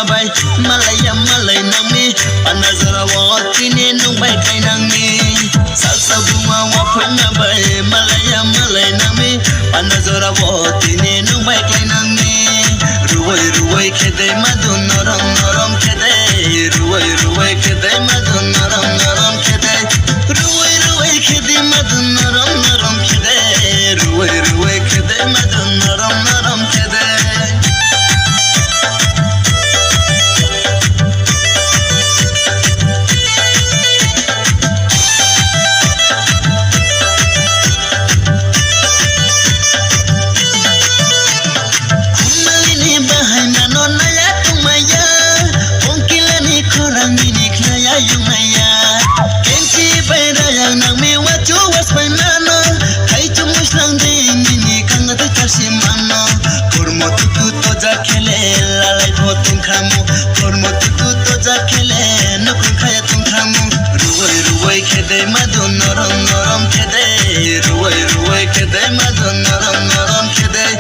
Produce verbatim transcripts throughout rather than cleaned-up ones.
Bai malaya malai nangni, pana jora o tini nwng bai khlai nangni. Salsa buma o phaima bai malaya malai nangni, pana jora o tini nwng bai khlai nangni. Ruwai ruwai khe dei madu norom norom khe dei, ruwai ruwai khe dei madu norom norom khe dei, ruwai ruwai khe dei madu norom norom khe dei, ruwai ruwai khe dei madu norom norom khe dei. Malini bahai nano naya tongmaya, pongkilani khorang nini khnaya yungmaya. Kenti bai rayang nangmi wachu waspai mano, thaichung muslang de nini kangate charsi mano. Kormo tutu toja khele lalai pho tongkhamu, kormo tutu toja khele nukung khaya tongkhamu. Ruwai ruwai khe dei madu norom norom khe dei, ruwai ruwai khe dei madu norom norom khe dei.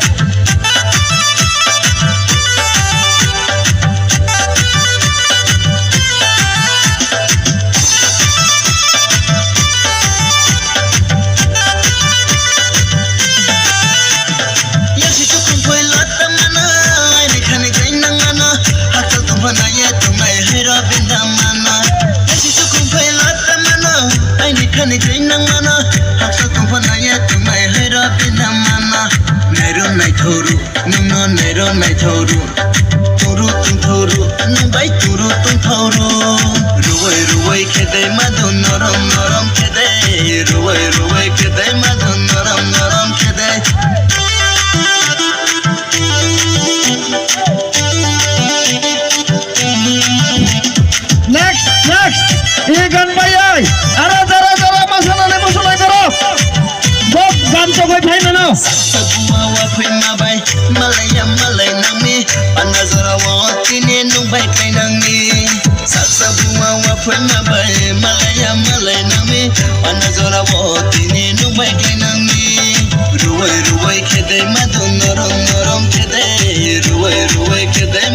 Yasi chukum poi lata mana, aini khani jainang mana, hakchal tongphana ye tongnai hairo bindang mana. Yasi chukum poi lata mana, aini khani jainang mana, hakchal tongphana ye tongnai hairo bindang mana. Nairu naithoru, nwngno nairu naithoru. Turu tongthoru, nwng bai turu tongthoru. Ruwai ruwai khe dei madu norom norom khe dei. Ruwai ruwai khe dei madu norom norom khe dei. Next, next. I gan bai ai. Aro jara jara masanani musulai borok. Bok gan chogoi phai mano. Salsa buma wa phaima bai, malaya malai nangni, pana jora o tini nwng bai khlai nangni. Salsa buma wa phaima bai, malaya malai nangni, pana jora o tini nwng bai khlai nangni. Ruwai ruwai khe dei madu norom norom khe dei, ruwai ruwai khe dei